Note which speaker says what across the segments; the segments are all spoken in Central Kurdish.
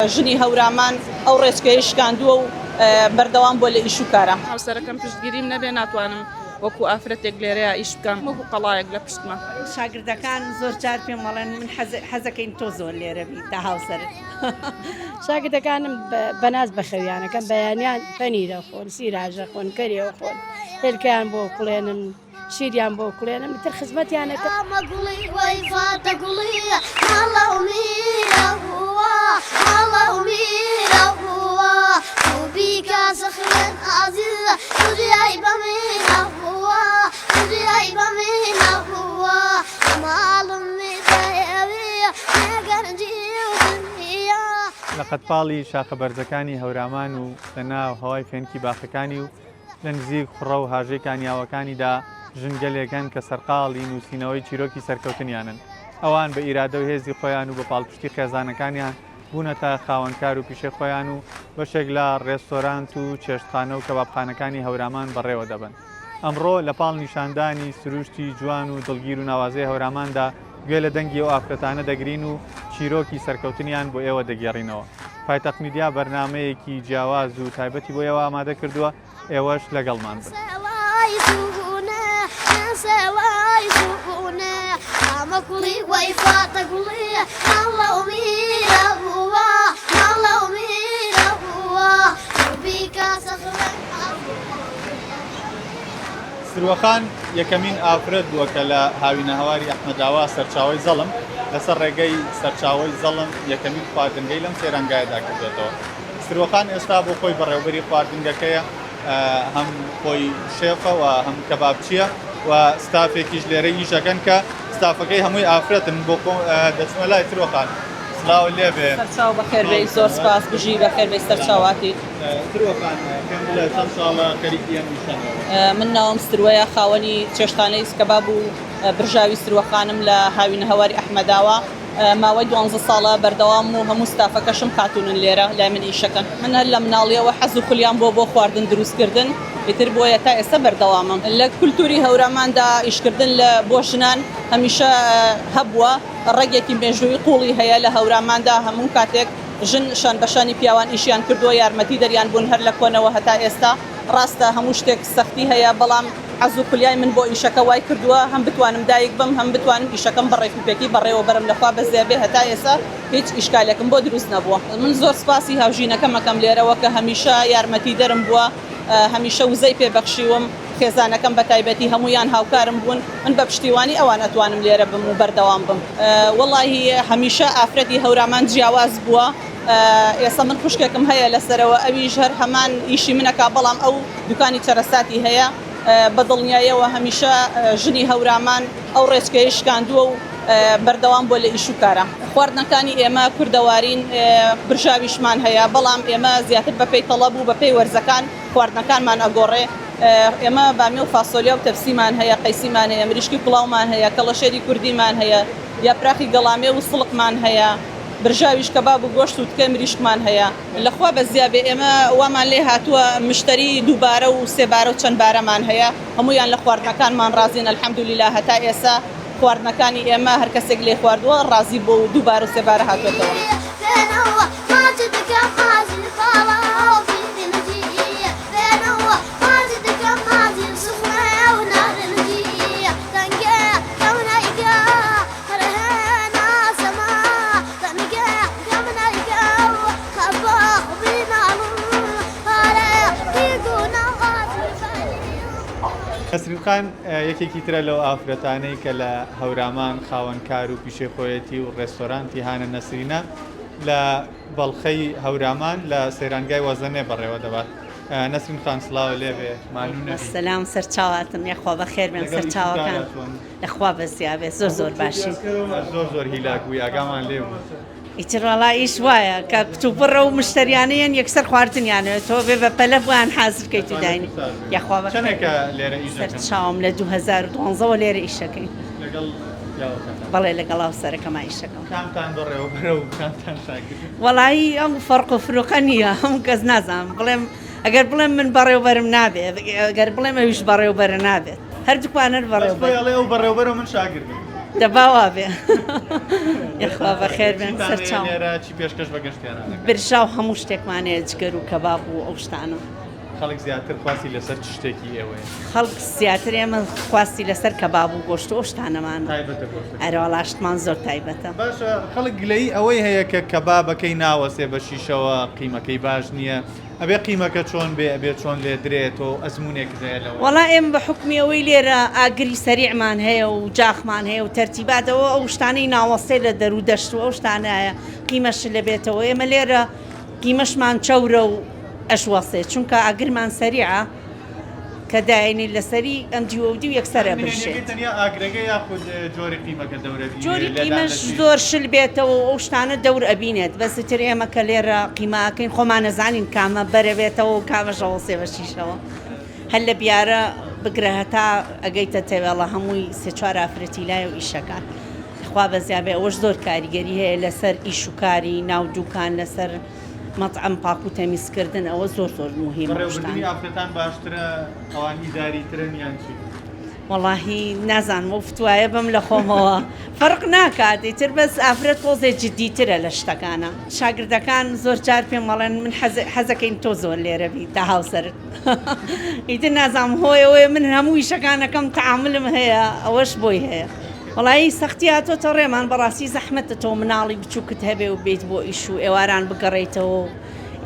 Speaker 1: ژنی هەورامان ئەو ڕێچکەیەی شکاندووە و بەردەوام بووە لە ئیش و کارا.
Speaker 2: هاوسەرەکەم پشتگیریم نەبێ ناتوانم وەکو ئافرەتێک لێرەیا ئیش بکەم وەکو قەڵایەک لە پشتمە.
Speaker 3: شاگردەکان زۆر جار پێم ئەڵێن من حەزەکەین تۆ زۆر لێرە بی تا هاوسەرت.
Speaker 4: شاگردەکانم بەناز بەخەویانەکەم بەیانیان پەنیر ئەخۆن سیراژ ئەخۆن کەری ئەخۆن هێلکەیان بۆ کوڵێنم شیریان بۆ کوڵێنم ئیتر خزمەتیان ئەکەم.
Speaker 5: لە قەدپاڵی شاخە بەرزەکانی هەورامان و لە ناو هەوای فێنکی باخەکانی و لە نزیک خوڕە و هاژەی کانیاوەکانیدا ژنگەلێک هەن کە سەرقاڵی نووسینەوەی چیرۆکی سەرکەوتنیانن. ئەوان بە ئیرادە و هێزی خۆیان و بە پاڵپشتی خێزانەکانیان بوونەتە خاوەن کار و پیشەی خۆیان و بەشێک لە ڕێستۆرانت و چێشتخانە و کەبابخانەکانی هەورامان بەڕێوە دەبەن. ئەمڕۆ لە پاڵ نیشاندانی سروشتی جوان و دڵگیر و ناوازەی هەوراماندا گوێ لە دەنگی ئەو ئافرەتانە دەگرین و چیرۆکی سەرکەوتنیان بۆ ئێوە دەگێڕینەوە. پایتەخت میدیا بەرنامەیەکی جیاواز و تایبەتی بۆ ئێوە ئامادە کردووە، ئێوەش لەگەڵمان بن. سروەخان یەکەمین ئافرەت بووە کە لە هاوینەهەواری ئەحمەداوا سەرچاوەی زەڵم لەسەر ڕێگەی سەرچاوەی زەڵم یەکەمین خواردنگەی لەم سەیرانگایەدا کردوێتەوە. سروەخان ئێستا بۆ خۆی بەڕێوبەری خواردنگەکەیە هەم خۆی شێفە و هەم کەبابچییە و ستافێکیش لێرە ئیشەکەن کە ستافەکەی هەمووی ئافرەتن بۆ دەچمە لای سروەخان سڵاو لێبێ.
Speaker 1: سەرچاو بەخێر بێی زۆر سپاس بژی بەخێر بێی سەرچاواتی.
Speaker 5: سروەخان پێم بڵێ چەند ساڵە خەریکی ئەم ئیشەن؟
Speaker 1: من ناوم سروەیە خاوەنی چێشتخانەی کەباب و برژاوی سروەخانم لە هاوینەهەواری ئەحمەداوا. ماوەی دوانزە ساڵە بەردەوامم و هەموو ستافەکەشم خاتوونن لێرە لای من ئیشەکەن. من هەر لە مناڵیەوە حەز و خولیام بووە بۆ خواردن دروستکردن ئیتر بۆیە تا ئێستا بەردەوامم. لە کولتوری هەوراماندا ئیشکردن لە بۆ ژنان هەمیشە هەبووە، ڕەگێکی مێژوویی قووڵی هەیە لە هەوراماندا هەموو کاتێک ژن شان بە شانی پیاوان ئیشیان کردووە یارمەتیدەریان بوون هەر لە کۆنەوە هەتا ئێستا. ڕاستە هەموو شتێک سەختی هەیە بەڵام حەز و خولیای من بۆ ئیشەکە وای کردووە هەم بتوانم دایک بم هەم بتوانم ئیشەکەم بە ڕێکوپێکی بەڕێوە بەرم لە خوا بەزیا بێ هەتا ئێستا هیچ ئیشکالێکم بۆ دروست نەبووە. من زۆر سوپاسی هاوژینەکەم ئەکەم لێرەوە کە هەمیشە یارمەتیدەرم بووە هەمیشە وزەی پێ بەخشیوم خێزانەکەم بە تایبەتی هەموویان هاوکارم بوون من بە پشتیوانی ئەوان ئەتوانم لێرە بم و بەردەوام بم. وەڵاهی هەمیشە ئافرەتی هەورامان جیاواز بووە ئێستا من خوشکێکم هەیە لەسەرەوە ئەویش هەر هەمان ئیشی من ئەکا بەڵام ئەو دوکانی چەرەساتی هەیە بە دڵنیایەوە هەمیشە ژنی هەورامان ئەو ڕێچکەیەی شکاندووە و بەردەوام بووە لە ئیش و کارا. خواردنەکانی ئێمە کوردەوارین برژاویشمان هەیە بەڵام ئێمە زیاتر بەپێی تەڵەب و بەپێی وەرزەکان خواردنەکانمان ئەگۆڕێ ئێمە بامیە و فاسۆلیا و تەپسیمان هەیە قەیسیمان هەیە مریشکی کوڵاومان هەیە کەڵەشێری کوردیمان هەیە یاپراخی گەڵامێو و سڵقمان هەیە برژاویش کەباب و گۆشت و تکەی مریشکمان هەیە. لە خوا بەزیا بێ ئێمە وامان لێ هاتووە مشتەری دووبارە و سێبارە و چەند بارەمان هەیە هەموویان لە خواردنەکانمان ڕازین الحمدللە هەتا ئێسا خواردنەکانی ئێمە هەر کەسێک لێی خواردووە ڕازی بووە و دووبارە و سێبارە هاتووەتەوە.
Speaker 5: نەسرین خان یەکێکی ترە لەو ئافرەتانەی کە لە هەورامان خاوەن کار و پیشەی خۆیەتی و ڕێستۆرانتی هانە نەسرینە لە بەڵخەی هەورامان لە سەیرانگای وەزەنێ بەڕێوە دەبات. نەسرین خان سڵاو لێبێ مانوو نەبی.
Speaker 3: سەلام سەرچاواتم یاخوا بەخێر بێن سەرچاوەکان. لەخوا بەزیا بێت زۆر زۆر باشین.
Speaker 5: زۆر زۆر هیلاک بووی ئاگامان لێ بوو.
Speaker 3: ئیتر وەڵا ئیش وایە کە کتوپڕە و مشتەریانە یەن یەکسەر خواردنیانەوێت تۆ بێ بە پەلە بۆیان حازر کەیت و داینی یاخوا بەخێر.
Speaker 5: چەنێکە لێرە ئیش دەکەن؟
Speaker 3: سەرچاوم لە 2012 وە لێرە ئیشەکەین.
Speaker 5: لەگەڵ پیاوەکەتان؟
Speaker 3: بەڵێ لەگەڵ هاوسەرەکەما ئیشەکەم.
Speaker 5: کامتان بەڕێوەبەرە و کامتان شاگرد؟
Speaker 3: وەڵایی ئەم فەرق و فروقە نییە هەموو کەس نازانم بڵێم ئەگەر بڵێم من بەڕێوبەرم نابێ ئەگەر بڵێم ئەویش بەڕێوبەرە نابێت. هەردووکمان هەر
Speaker 5: بەس
Speaker 3: بەڕێوبەر.
Speaker 5: خۆی ئەڵێ ئەو بەڕێوبەرە و من شاگردم.
Speaker 3: دەبا وابێ یەخوا بەخێر بێن سەرچاو.
Speaker 5: لێرە چی پێشکەش بە گەشتیاران دەکەن؟
Speaker 3: برژاو هەموو شتێکمان هەیە جگەر و کەباب و ئەو شتانە.
Speaker 5: خەڵک زیاتر خواستی لەسەر چ شتێکی ئێوەیە؟
Speaker 3: خەڵک زیاتر ئێمە خواستی لەسەر کەباب و گۆشت و ئەو شتانەمانە.
Speaker 5: تایبەتە گۆشتەکە؟
Speaker 3: ئەرەوەڵا شتمان زۆر تایبەتە.
Speaker 5: باشە خەڵک گلەیی ئەوەی هەیە کە کەبابەکەی ناوەسێ بە شیشەوە قیمەکەی باش نییە ئەبێ قیمەکە چۆن بێ ئەبێ چۆن لێ درێ تۆ ئەزموونێکت هەیە لەوە؟
Speaker 3: وەڵا ئێمە بە حوکمی ئەوەی لێرە ئاگری سەریعمان هەیە و جاخمان هەیە و تەرتیبات ئەوە ئەو شتانەی ناوەستێ لە دەر و دەشت و ئەو شتانایە قیمە شلە بێتەوە ئێمە لێرە قیمەشمان چەورە و ئەشوەسێ چونکە ئاگرمان سەریعە کە داینی لەسەری ئەم دیو ئەو دیو یەکسەر ئەبرشێت.
Speaker 5: تەنیا ئاگرەکە یاخود جۆری قیمەکە دەور ئەبینێ؟
Speaker 3: جۆری قیمەش زۆر شل بێتەوە و ئەو شتانە دەور ئەبینێت بەس ئیتر ئێمە کە لێرە قیمە ئەکەین خۆمان ئەزانین کامە بەرەبێتەوە و کامەش ئەوەسێ بە شیشەوە هەر لە بیارە بگرە هەتا ئەگەیتە تەوێڵە هەمووی سێ چوار ئافرەتی لایە و ئیشەکات خوا بەزیا بێ ئەوەش زۆر کاریگەری هەیە لەسەر ئیش و کاری ناو دوکان لەسەر مەتعەم پاک و تەمیز کردن ئەوە زۆر زۆر موهیمە ئەو شتانە.
Speaker 5: بەڕێوەبردنی ئافرەتان باشترە ئەوان ئیداری ترن یان چی؟
Speaker 3: وەڵاهی نازانم ئەو فتوایە بەم لە خۆمەوە فەرق ناکات ئیتر بەس ئافرەت تۆزێ جدیترە لە شتەکانە شاگردەکان زۆر جار پێم ئەڵێن من حەزەکەین تۆ زۆر لێرە بی تا هاوسەرت ئیتر نازانم هۆی ئەوەیە من هەموو ئیشەکانەکەم تەعاملم هەیە ئەوەش بۆی هەیە. وەڵایی سەختی هاتۆتە ڕێمان بەڕاستی زەحمەتە تۆ مناڵی بچوکت هەبێ و بێیت بۆ ئیش و ئێواران بگەڕێیتەوە و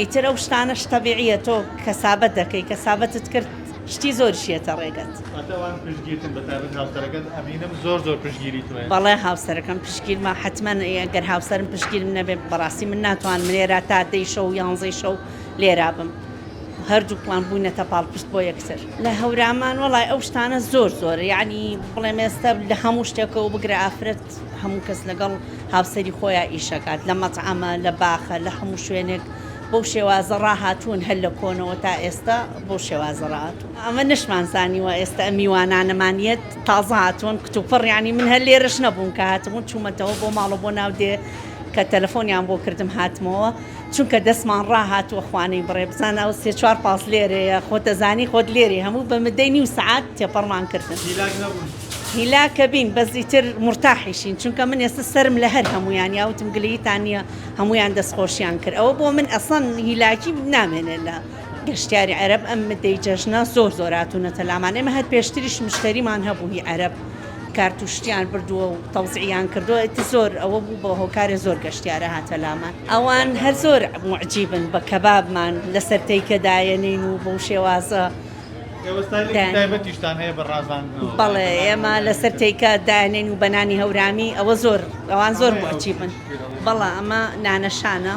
Speaker 3: ئیتر ئەو شتانەش تەبیعیە تۆ کەسابەت دەکەی کەسابەتت کرد شتی زۆریش یەتە ڕێگەت.
Speaker 5: واتە ئەوان پشتگیرتن بەتایبەت هاوسەرەکەت ئەبینم زۆر زۆر پشتگیری تۆیە.
Speaker 3: بەڵێ هاوسەرەکەم پشتگیرمە حەتمەن ئەگەر هاوسەرم پشتگیرم نەبێ بەڕاستی من ناتوانم لێرە تا دەی شەو یانزەی شەو لێرە بم. هەردووکمان بووینەتە پاڵپشت بۆ یەکتر. لە هەورامان وەڵای ئەو شتانە زۆر زۆرە یەعنی بڵێم ئێستا لە هەموو شتێکەوە بگرە ئافرەت هەموو کەس لەگەڵ هاوسەری خۆیا ئیشەکات لە مەتعەمە لە باخە لە هەموو شوێنێک بەو شێوازە ڕاهاتوون هەر لە کۆنەوە تا ئێستا بەو شێوازە ڕاهاتوون ئەمە نەشمان زانیوە ئێستا ئەم میوانانەمان یەت تازە هاتوون کتوپڕ یەعنی من هەر لێرەش نەبووم کە هاتبوون چوومەتەوە بۆ ماڵە بۆ ناو دێ کە تەلەفۆنیان بۆ کردم هاتمەوە چونکە دەستمان ڕاهاتووە خوانەی بڕێ بزانە ئەو سێ چوار پاس لێرەیە خۆت دەزانی خۆت لێرەی هەموو بە مدەی نیو سەعات تێپەڕمان کردن.
Speaker 5: هیلاک نەبوون؟
Speaker 3: هیلاکە بین بەس ئیتر مورتاحیشین چونکە من ئێستا سەرم لە هەر هەموویان یا وتم گلەییتان نییە هەموویان دەستخۆشیان کرد ئەوە بۆ من ئەسڵەن هیلاکی نامێنێ لە گەشتیاری عەرەب ئەم مدەی جەژنە زۆر زۆر هاتوونەتە لامان ئێمە هەر پێشتریش مشتەریمان هەبوو هی عەرەب کارت و شتیان بردووە و تەوزیعیان کردووە ئیتر زۆر ئەوە بوو بە هۆکارێ زۆر گەشتیارە هاتە لامان ئەوان هەر زۆر موعجیبن بە کەبابمان لەسەر تەیکە دایەنین و بەو شێوازە
Speaker 5: ئێوە ستایلێکی
Speaker 3: دایەنین.
Speaker 5: تایبەتیشتان هەیە بە ڕازاندنەوە
Speaker 3: بەڵێ ئێمە لەسەر تەیکە دایەنین و بە نانی هەورامی ئەوە زۆر ئەوان زۆر
Speaker 5: ئەمەیە ئەو
Speaker 3: موعجیبن
Speaker 5: پێ دەڵێن.
Speaker 3: بەڵێ ئەمە نانەشانە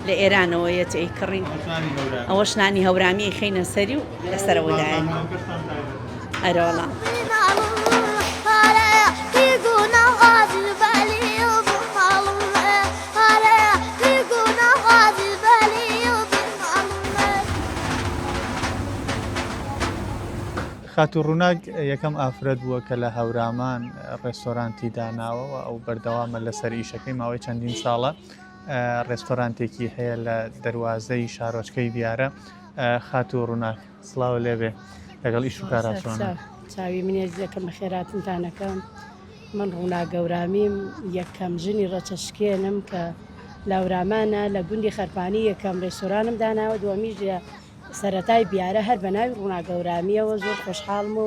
Speaker 3: لە ئێرانەوە یەت ئەیکڕین
Speaker 5: ئەوەش نانی هەورامی.
Speaker 3: ئەوەش نانی هەورامی ئەیخەینە سەری و لەسەرەوە دایەنین.
Speaker 5: ڕازاندنەوەکەشتان تایبەتە.
Speaker 3: ئەرەوەڵا.
Speaker 5: خاتوو ڕووناک یەکەم ئافرەت بووە کە لە هەورامان ڕێستۆرانتی داناوە و ئەو بەردەوامە لەسەر ئیشەکەی ماوەی چەندین ساڵە ڕێستۆرانتێکی هەیە لە دەروازەی شارۆچکەی بیارە خاتوو ڕووناک سڵاو لێبێ لەگەڵ ئیش و کارا چۆنە؟
Speaker 4: چاوی منێ یەکەم بەخێراتنتان ئەکەم من ڕووناک گەورامیم یەکەم ژنی ڕەچە شکێنم کە لاورامانە لە گوندی خەرپانی یەکەم ڕێستۆرانم داناوە دووەمیش لە سەرەتای بیارە هەر بە ناوی ڕووناک گەورامیەوە زۆر خۆشحاڵم و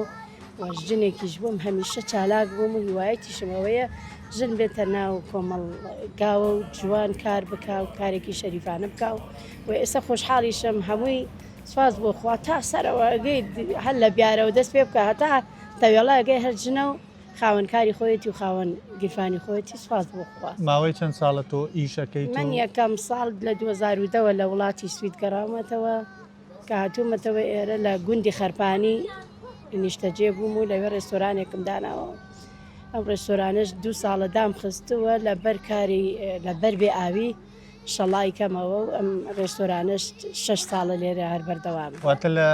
Speaker 4: وە ژنێکیش بووم هەمیشە چالاک بووم و هیوایەتیشم ئەوەیە ژن بێتە ناو کۆمەڵگاوە و جوان کار بکا و کارێکی شەریفانە بکا و و ئێستا خۆشحاڵیشم هەمووی سوپاس بۆ خوا تا سەرەوە ئەگەی هەر لە بیارەوە دەست پێ بکە هەتا تەوێڵە ئەگەی هەر ژنە و خاوەن کاری خۆیەتی و خاوەن گیرفانی خۆیەتی سوپاس بۆ خوا.
Speaker 5: ماوەی چەند ساڵە تۆ ئیش ئەکەیت
Speaker 4: من
Speaker 5: و؟
Speaker 4: یەکەم ساڵ لە 2010 وە لە وڵاتی سوید گەڕاومەتەوە کە هاتوومەتەوە ئێرە لە گوندی خەرپانی نیشتەجێ بووم و لەوێ ڕێستۆرانێکم داناوە ئەم ڕێستۆرانەش دوو ساڵە دام خستووە لەبەر کاری لەبەر بێ ئاوی شەڵای کەمەوە و ئەم ڕێستۆرانەش شەش ساڵە لێرە هەر بەردەوامە.
Speaker 5: واتە لە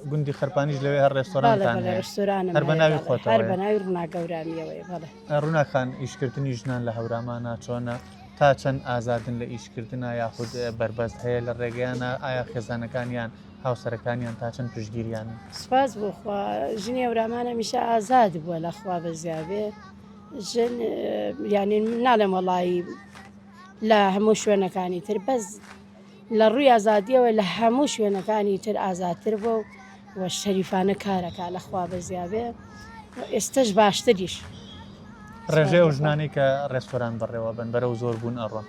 Speaker 5: گوندی خەرپانیش لەوێ هەر
Speaker 4: بەڵێ
Speaker 5: ڕێستۆرانتان
Speaker 4: بەڵێ
Speaker 5: هەیە؟
Speaker 4: ڕێستۆرانم
Speaker 5: هەر بە
Speaker 4: هەیە
Speaker 5: ناوی
Speaker 4: بەڵێ هەر
Speaker 5: خۆتەوەیە؟
Speaker 4: بە ناوی ڕووناک گەورامیەوەیە بەڵێ.
Speaker 5: ڕووناک خان ئیشکردنی ژنان لە هەورامانا چۆنە؟ تا چەند ئازادن لە ئیشکردنا یاخود بەربەست هەیە لە ڕێگەیانا؟ ئایا خێزانەکانیان هاوسەرەکانیان تا چەند پشتگیریانن؟
Speaker 4: سوپاس بۆ خوا ژنی هەورامان هەمیشە ئازاد بووە لە خوا بەزیابێ. ژن یانی ناڵێم وەڵایی لە هەموو شوێنەکانی تر بەس لە ڕووی ئازادیەوە لە هەموو شوێنەکانی تر ئازادتر بووە و شەریفانە کارەکە لە خوا بەزیابێ و ئێستەش باشتریش.
Speaker 5: ڕێژەی ئەو ژنانەی کە ڕێستۆران بەڕێوە بن بەرەو زۆر بوون ئەڕۆن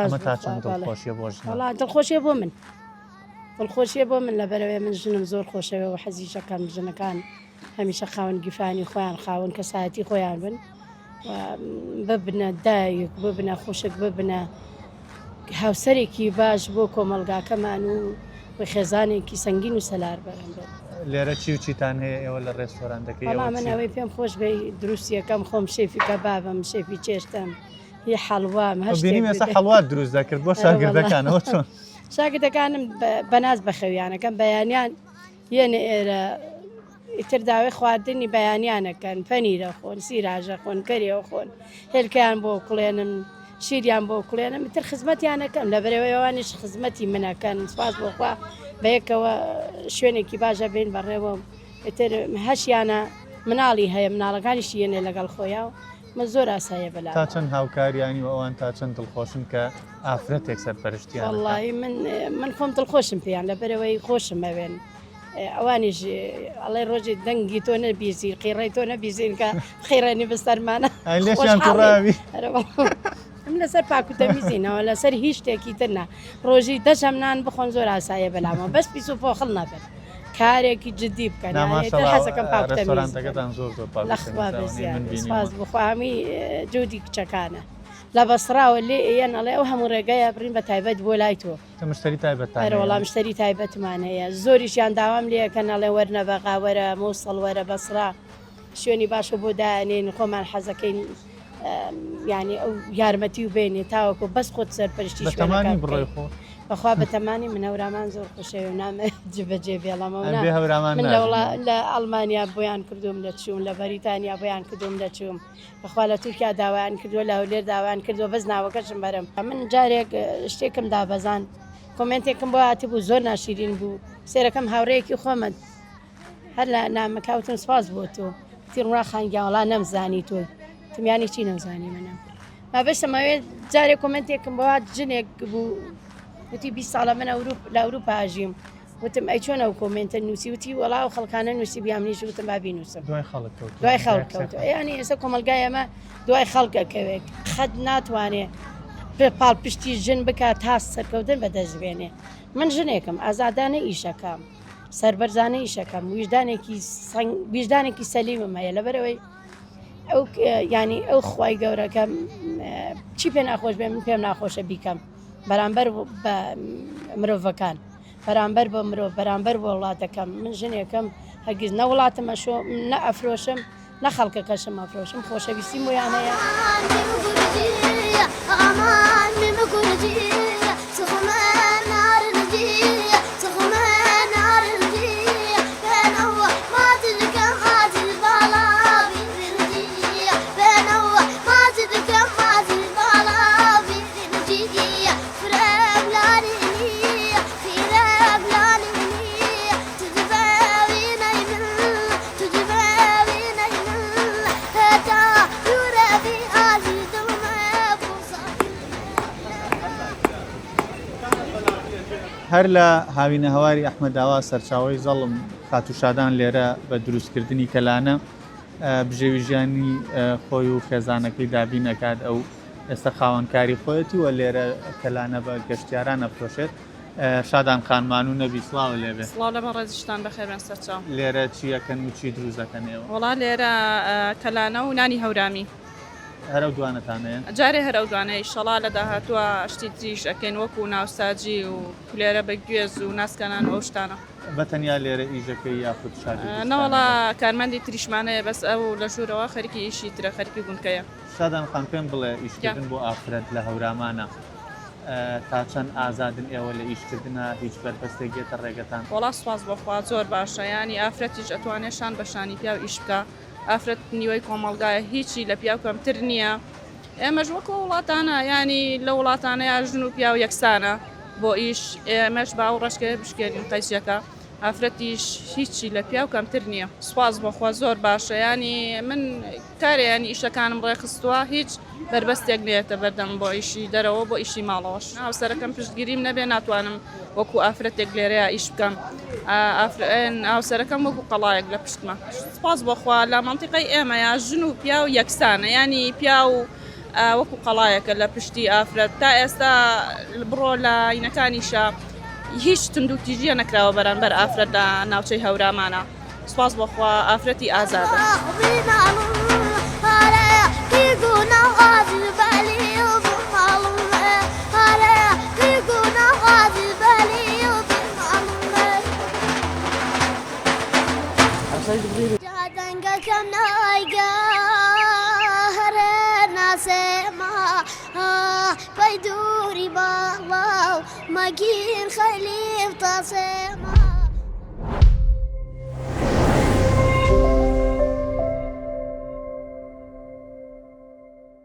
Speaker 5: ئەمە تا چەند دڵخۆشیە بۆ ژنان؟
Speaker 4: وەڵا دڵخۆشیە بۆ من دڵخۆشیە بۆ من لەبەرەوەی من ژنم زۆر خۆشەوێ و حەزیشەکەم ژنەکان هەمیشە خاوەن گیرفانی خۆیان خاوەن کەسایەتی خۆیان بن و ببنە دایک ببنە خوشک ببنە هاوسەرێکی باش بۆ کۆمەڵگاکەمان و خێزانێکی سەنگین و سەلار بەرەم بێت.
Speaker 5: لێرە چی و چیتان هەیە ئێوە لە ڕێستۆرانتەکەی
Speaker 4: وەڵا من ئەوەی پێم خۆش بێ دروستیەکەم خۆم شێفی کەبابم شێفی چێشتم هی حەڵوام هەر شتێک
Speaker 5: بینیم ئێستا حەڵوات دروست دەکرد بۆ شاگردەکانەوە چۆن؟
Speaker 4: شاگردەکانم بەناز بەخەویانەکەم بەیانیان یەنە ئێرە ئیتر داوای خواردنی بەیانیان ئەکەن، پەنیرە خۆن، سیراژە خۆن، کەرێوە خۆن، هێلکەیان بۆ کوڵێنم، شیریان بۆ کوڵێنم، ئیتر خزمەتیان ئەکەم، لەبەرئەوەی ئەوانیش خزمەتی من ئەکەن، سوپاس بۆ خوا بەیەکەوە شوێنێکی باش ئەبەین بەڕێوە، ئیتر هەشیانە مناڵی هەیە، مناڵەکانیشی یەنێ لەگەڵ خۆیا و من زۆر ئاساییە بەلامەوە.
Speaker 5: تا چەند هاوکاریانی و ئەوان تا چەند دڵخۆشن کە ئافرەتێک سەرپەرشتیان ئەکات؟
Speaker 4: وەڵایی من من خۆم دڵخۆشم پێیان لەبەرئەوەی خۆشم ئەوێن. ئەوانیش ئەڵێ ڕۆژی دەنگی تۆ نەبیزین قیڕەی تۆ نەبیزین کە خیڕێنی بەسەرمانە من لەسەر پاکوتەمیزینەوە لەسەر هیچ شتێکی تر نا ڕۆژی دەشەم نان بخۆن زۆر ئاسایە بەلامەوە بەس پیس و پۆخڵ نەبن کارێکی جدی بکەن حەزەکەم
Speaker 5: پاکوتەمیزەکەتان زۆر زۆر
Speaker 4: سپاس بخوامی جودی کچەکانە لە بەسڕاوە لێ ئەیەن ئەڵێ ئەو هەموو ڕێگەیە بڕین بە تایبەت بۆ لای تۆ
Speaker 5: کە مشتەری تایبەتتان
Speaker 4: ئەرە وەڵا مشتەری تایبەتمان هەیە زۆریشیان داوام لێ ئەکەن ئەڵێن وەرنە بەغا وەرە موسڵ وەرە بەسڕە شوێنی باشە بۆ دانێن خۆمان حەزەکەین یعنی ئەو یارمەتی و بێنێ تاوەکو بەس خۆت سەرپەرشتی
Speaker 5: بەتەمانی بڕۆی خۆ
Speaker 4: بەخوا بەتەمانی من هەورامان زۆر خۆشەوێ و نامەوێت جبەجێ بێڵەمەوە
Speaker 5: بێ هەورامان
Speaker 4: من لە ئەڵمانیا بۆیان کردوم لە چوون لە بەریتانیا بۆیان کردوم لە چووم بەخوا لە تورکیا داوایان کردووە لە هەولێر داوایان کردووە بەس ناوەکەشم بەرم من جارێک شتێکم دابەزان کۆمێنتێکم بۆ هاتبوو زۆر ناشیرین بوو سێرەکەم هاوڕێیەکی خۆمە هەر لە نامەکەوتم سپاس بۆ تۆ تیڕا خانگیاوەڵا نەمزانی تۆ تمیانی چی نەمزانی منم مابەستەمەوێت جارێک کۆمنتێکم بۆ هات ژنێک بوو وتی 20 ساڵە من ئەوروپ لە ئەوروپا ئەژیم وتم ئەی چۆن ئەو کۆمێنتە نووسی وتی وەڵا ئەو خەڵکانە نووسی بیان منیش وتم با بینووسم
Speaker 5: دوای خەڵک کەوت
Speaker 4: دوای خەڵک کەوت یعنی ئێستا کۆمەڵگای ئێمە دوای خەڵک ئەکەوێت خەت ناتوانێ پاڵپشتی ژن بکات تا سەرکەوتن بەدەست بێنێ من ژنێکم ئازادانە ئیشەکەم سەربەرزانە ئیشەکەم ویژدانێکی ویژدانێکی سەلیمم هەیە لەبەرەوەی ئەو ینی ئەو خی گەورەکەم چی پێ ناخۆش بێ من پێم ناخۆشە بیکەم بەرامبەر بە مرۆڤەکان بەرامبەر بە مرۆڤ بەرامبەر بۆ وڵاتەکەم من ژنێکم هەرگیز نە وڵاتم ئەشۆ نە ئەفرۆشم نە خەڵکەکەشم ئەفرۆشم خۆشەویستیم بۆیان هەیە.
Speaker 5: هەر لە هاوینەهەواری ئەحمەداوا سەرچاوەی زەڵم خاتوو شادان لێرە بە دروستکردنی کەلانە بژێوی ژیانی خۆی و خێزانەکەی دابین ئەکات ئەو ئێستا خاوەن کاری خۆیەتی و لێرە کەلانە بە گەشتیاران ئەفرۆشێت. شادان خان مانوو نەبی سڵاو لێبێ.
Speaker 2: سڵاو لە بەڕێزیشتان بەخێربێن سەرچاو.
Speaker 5: لێرە چی ئەکەن و چی دروست ئەکەن ئێوە؟
Speaker 2: وەڵا لێرە کەلانە و نانی هەورامی.
Speaker 5: هەر ئەو دوانەتان هەیە؟
Speaker 2: جارێ هەر ئەو دوانەیە ئیشەڵا لە داهاتووە شتی تریش ئەکەین وەکو ناوساجی و کولێرە بە گوێز و ناسکەنان و ئەو شتانە.
Speaker 5: بە تەنیا لێرە ئیش ئەکەی یاخود شاگردیشتان هەیە؟
Speaker 2: نەوەڵا کارمەندی تریشمان هەیە بەس ئەو لە ژوورەوە خەریکی ئیشی ترە خەریکی گوندکەیە.
Speaker 5: شادان خان پێم بڵێ ئیشکردن بۆ ئافرەت لە هەورامانە تا چەند ئازادن ئێوە لە ئیشکردنا هیچ بەربەستێک یەتە ڕێگەتان؟
Speaker 2: وەڵا سوپاس بۆ خوا زۆر باشە یانی ئافرەتیش ئەتوانێ شان بە شانی پیاو ئیش بکا ئافرەت نیوەی کۆمەڵگایە هیچی لە پیاو کەمتر نییە ئێمەش وەکو ئەو وڵاتانە یانی لە وڵاتانەیا ژن و پیاو یەکسانە بۆ ئیش ئێمەش با ئەو ڕەشکەیە بشکێنین قەیچەکە. ئافرەتیش هیچی لە پیاو کەمتر نییە. سوپاس بۆ خوا زۆر باشە یانی من کارێ یانی ئیشەکانم ڕێکخستووە هیچ بەربەستێک نێتە بەردەم بۆ ئیشی دەرەوە بۆ ئیشی ماڵەوەش هاوسەرەکەم پشتگیریم نەبێ ناتوانم وەکو ئافرەتێک لێرەیا ئیش بکەم هاوسەرەکەم وەکو قەڵایەک لە پشتمە سوپاس بۆ خوا لە مەنتیقەی ئێمەیا ژن و پیاو یەکسانە یانی پیاو وەکو قەڵایەکە لە پشتی ئافرەت تا ئێستا بڕۆ لە ینەکانیشە هیچ توندوتیژیە نەکراوە بەرامبەر ئافرەت لە ناوچەی هەورامانە سوپاس بۆ خوا ئافرەتی ئازادە.